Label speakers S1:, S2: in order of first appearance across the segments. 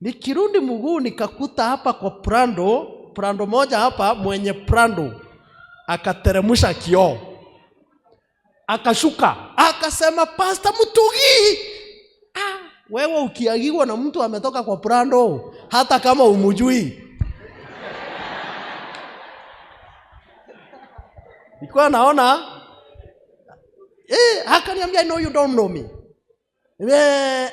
S1: Nikirudi mguu nikakuta hapa kwa prando, prando moja hapa, mwenye prando akateremsha kioo, akashuka, akasema, "Pastor Mutugi." Ah, wewe ukiagiwa na mtu ametoka kwa prando, hata kama umujui. Nilikuwa naona akaniambia, "I know you don't know me.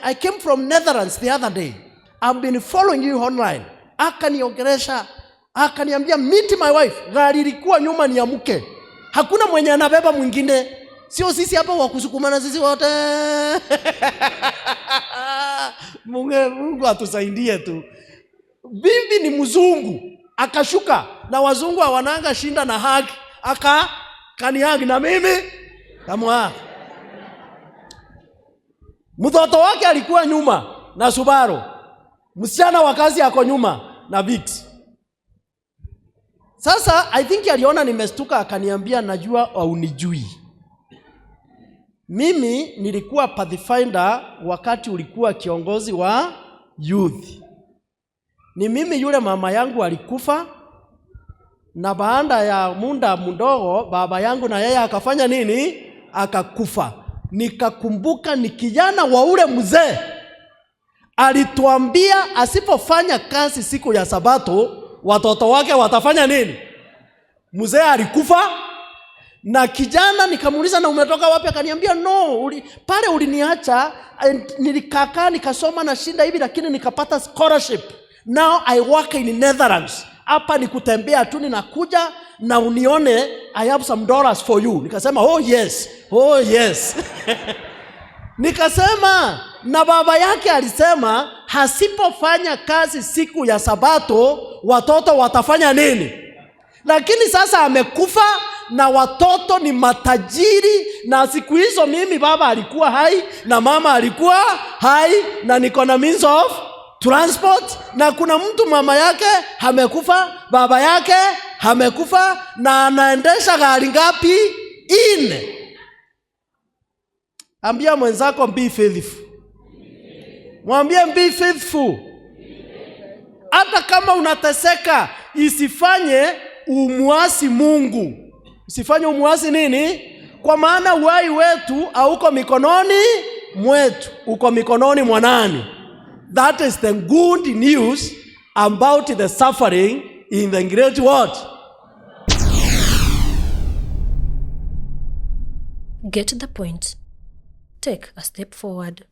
S1: I came from Netherlands the other day. I've been following you online." Akaniongelesha, akaniambia, "Meet my wife." Gari ilikuwa nyuma ni ya mke. Hakuna mwenye anabeba mwingine. Sio sisi hapa wa kusukumana sisi wote. Mungu atusaidie tu. Bibi ni mzungu, akashuka na wazungu hawananga shinda na hug, aka kanihug na mimi kamwa. Mtoto wake alikuwa nyuma na Subaru, msichana wa kazi ako nyuma na Vitz. Sasa I think aliona nimestuka, akaniambia, "Najua haunijui. Mimi nilikuwa pathfinder wakati ulikuwa kiongozi wa youth. Ni mimi yule mama yangu alikufa, na baada ya muda mdogo baba yangu na yeye akafanya nini? Akakufa. Nikakumbuka ni kijana wa ule mzee alituambia asipofanya kazi siku ya Sabato watoto wake watafanya nini? Mzee alikufa na kijana." Nikamuuliza, "Na umetoka wapi?" Akaniambia, "No, pale uliniacha and nilikakaa nikasoma na shinda hivi, lakini nikapata scholarship. Now I work in Netherlands. Hapa ni kutembea tu, ninakuja na unione, I have some dollars for you." Nikasema, "Oh yes, oh yes." Nikasema, "Na baba yake alisema hasipofanya kazi siku ya Sabato watoto watafanya nini? Lakini sasa amekufa na watoto ni matajiri, na siku hizo mimi baba alikuwa hai na mama alikuwa hai na niko na means of transport, na kuna mtu mama yake amekufa, baba yake amekufa na anaendesha gari ngapi? Nne." Ambia mwenzako, "Be faithful." Mwambie, "Be faithful." Hata kama unateseka, isifanye umwasi Mungu. Usifanye umwasi nini? Kwa maana uhai wetu hauko mikononi mwetu, uko mikononi mwa nani? That is the good news about the suffering in the great what?
S2: Get the point. Take a step forward.